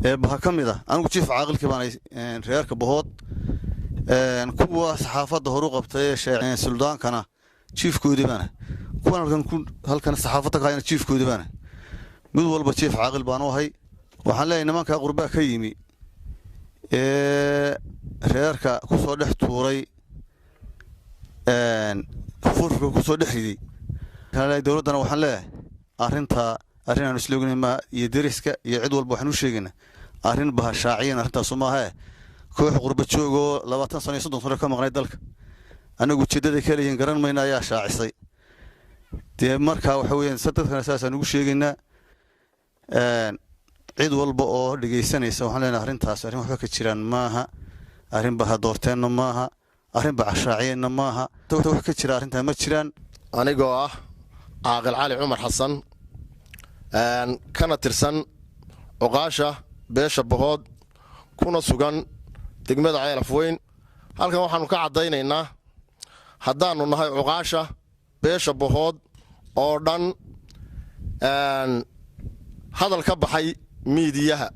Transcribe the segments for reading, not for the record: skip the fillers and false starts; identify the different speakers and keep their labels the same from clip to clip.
Speaker 1: Ee baha ka mid ah, anigu jiif caaqilkii baanay reerka Bahood. Kuwa saxaafadda horu qabtay ee suldaankana jiifkoodii baana, kuwan halkan saxaafadda ka hayana jiifkoodii baana. Mid walba jiif caaqil baan u ahay. Waxaan leeyahay, nimankaa qurbaa ka yimi ee reerka ku soo dhex tuuray, furka ku soo dhex riday, dowladdana waxaan leeyahay, arrintaa arrin aanu isla ognayn maa, iyo deriska iyo cid walba waxaan u sheegaynaa arrin bahashaaciyan arrintaasu maahae. Koox qurba joogoo 20 sano iyo 30 sano ka maqnay dalka, annagu ujeeddada ka leeyihin garan mayna, ayaa shaacisay. Dee markaa waxa weeyaan dadkana saasaan ugu sheegaynaa. Cid walba oo dhegaysanaysa waxaan leenahay, arrintaas arrin waxba ka jiraan maaha, arrin baha doorteenna maaha, arrin bahashaaciyeenna maaha. Wax ka jira arrintaa ma jiraan.
Speaker 2: Anigoo ah Caaqil Cali Cumar Xasan, kana tirsan cuqaasha beesha Bahood, kuna sugan degmada Ceelaf Weyn, halkan waxaannu ka caddaynaynaa, haddaannu nahay cuqaasha beesha Bahood oo dhan, hadal ka baxay miidiyaha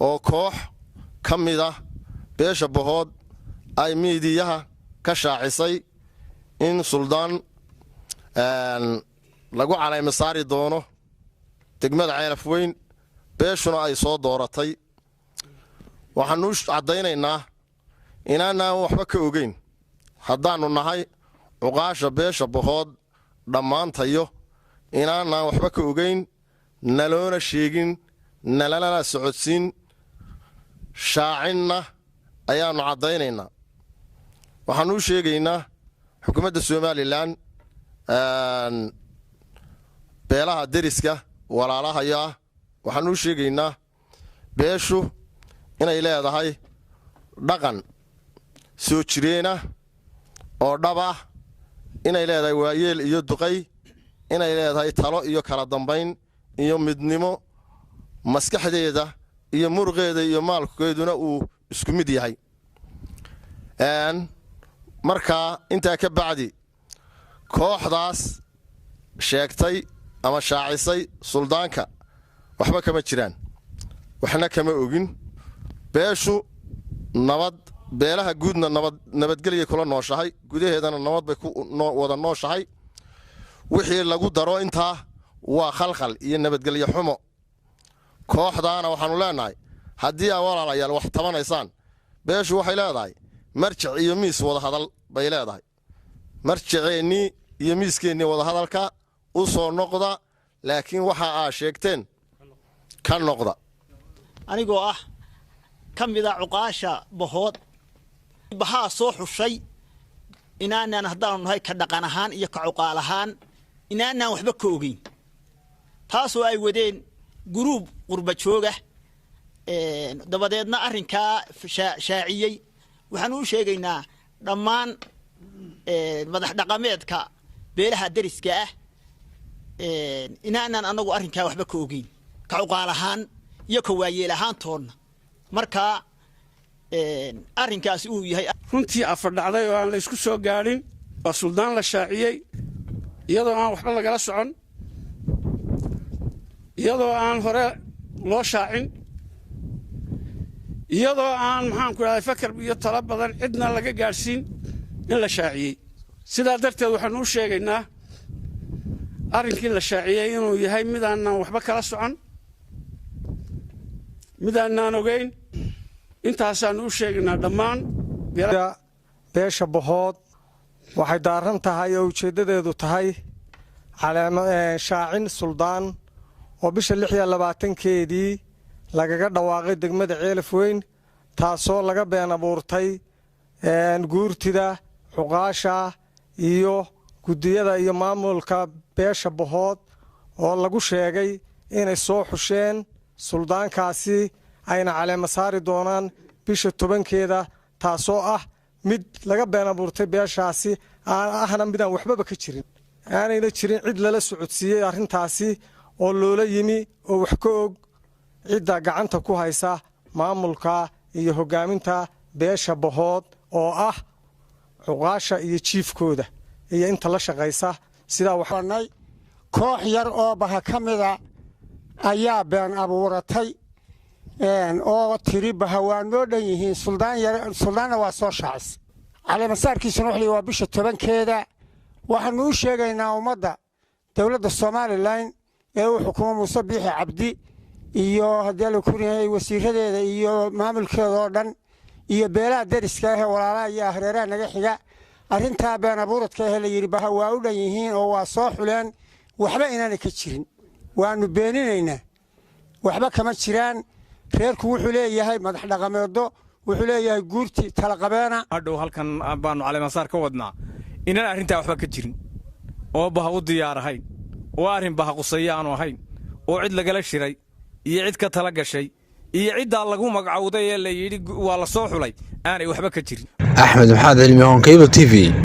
Speaker 2: oo koox ka mid ah beesha Bahood ay miidiyaha ka shaacisay in suldaan lagu calayma saari doono degmada Ceelaf Weyn, beeshuna ay soo dooratay. Waxaannu u caddaynaynaa inaanaan waxba ka ogeyn, haddaannu nahay cuqaasha beesha Bahood dhammaantayo, inaanaan waxba ka ogeyn, naloona sheegin, nalalana socodsiin, shaacinna ayaannu caddaynaynaa. Waxaannu u sheegaynaa xukuumadda Somaliland, beelaha deriska walaalahayaa, waxaannu u sheegaynaa beeshu inay leedahay dhaqan soo jireena oo dhab ah, inay leedahay waayeel iyo duqay, inay leedahay talo iyo kala dambayn iyo midnimo, maskaxdeeda iyo muruqeeda iyo maalkeeduna uu isku mid yahay. Markaa intaa ka bacdi, kooxdaas sheegtay ama shaacisay suldaanka waxba kama jiraan, waxna kama ogin. Beeshu nabad, beelaha guudna nabad, nabadgelyay kula nooshahay, gudaheedana nabad bay ku wada nooshahay. Wixii lagu daro intaa waa khalkhal iyo nabadgelyo xumo. Kooxdaana waxaannu leenahay, haddii aa walaalayaal wax tabanaysaan, beeshu waxay leedahay marjic iyo miis wadahadal bay leedahay. Marjiceennii iyo miiskeennii wadahadalka u soo noqda, laakiin waxa aa sheegteen ka noqda.
Speaker 3: Anigoo ah ka mid a cuqaasha Bahood, bahaa soo xushay, inaanaan haddaanu nahay ka dhaqan ahaan iyo ka cuqaal ahaan inaanaan waxba ka ogeyn, taasoo ay wadeen guruub qurba jooga, dabadeedna arrinkaa shaaciyey. Waxaanu u sheegaynaa dhammaan madax dhaqameedka beelaha deriska ah inaanaan anagu arrinkaa waxba ka ogeyn, ka cuqaal ahaan iyo ka waayeel ahaantoonna. Markaa arrinkaasi uu yahay
Speaker 4: runtii afar dhacday oo aan la isku soo gaadhin. Waa suldaan la shaaciyey iyadoo aan waxba lagala socon, iyadoo aan hore loo shaacin, iyadoo aan, maxaanku idhahday, fakar iyo talo badan cidna laga gaadhsiin in la shaaciyey. Sidaa darteed waxaanu u sheegaynaa arrinkii la shaaciyey inuu yahay midaanaan waxba kala socon, midaanaan ogeyn. Intaasaannu u sheegaynaa dhammaan.
Speaker 5: Beesha Bahood waxay daaran tahay oo ujeeddadeedu tahay shaacin suldaan oo bisha 26-keedii lagaga dhawaaqay degmada Ceelaf Weyn, taasoo laga been abuurtay guurtida, cuqaasha iyo guddiyada iyo maamulka beesha Bahood, oo lagu sheegay inay soo xusheen suldaankaasi, ayna caleema saari doonaan bisha 10-keeda, taasoo ah mid laga been abuurtay beeshaasi, aan ahna midaan waxbaba ka jirin, aanayna jirin cid lala socodsiiyey arrintaasi oo loola yimi oo wax ka og cidda gacanta ku haysa maamulka iyo hoggaaminta beesha Bahood, oo ah cuqaasha iyo jiifkooda iyo inta la shaqaysa. Sidaa
Speaker 6: waxanay koox yar oo baha ka mida ayaa been abuuratay. Oo tiri baha waa noo dhan yihiin, suldaanna waa soo shaacis, caleemasaarkiisuna wuxuu waa bisha 10-keeda. Waxaannu u sheegaynaa ummadda dowladda Somaliland ee uu xukumo Muuse Biixi Cabdi iyo haddii la kuryahay wasiiradeeda iyo maamulkeeda oo dhan iyo beelaha deriska ahee walaalaha iyo ahreeraha naga xiga, arrintaa been abuuradka ahe la yidhi baha waa u dhan yihiin oo waa soo xuleen, waxba inaanay ka jirin waannu beeninaynaa. Waxba kama jiraan. Reerku wuxuu leeyahay madax dhaqameedo, wuxuu leeyahay guurti talaqabeena.
Speaker 7: Hadhow halkan baannu caleemasaar ka wadnaa inaan arrintaa waxba ka jirin oo baha u diyaar ahayn oo arrin baha qusaya aanu ahayn oo cid lagala shiray iyo cid ka tala gashay iyo ciddaa lagu magacowday ee la yidhi waa la soo xulay aanay waxba ka jirin.
Speaker 8: Axmed Maxamed Cilmi, Horn Cable TV.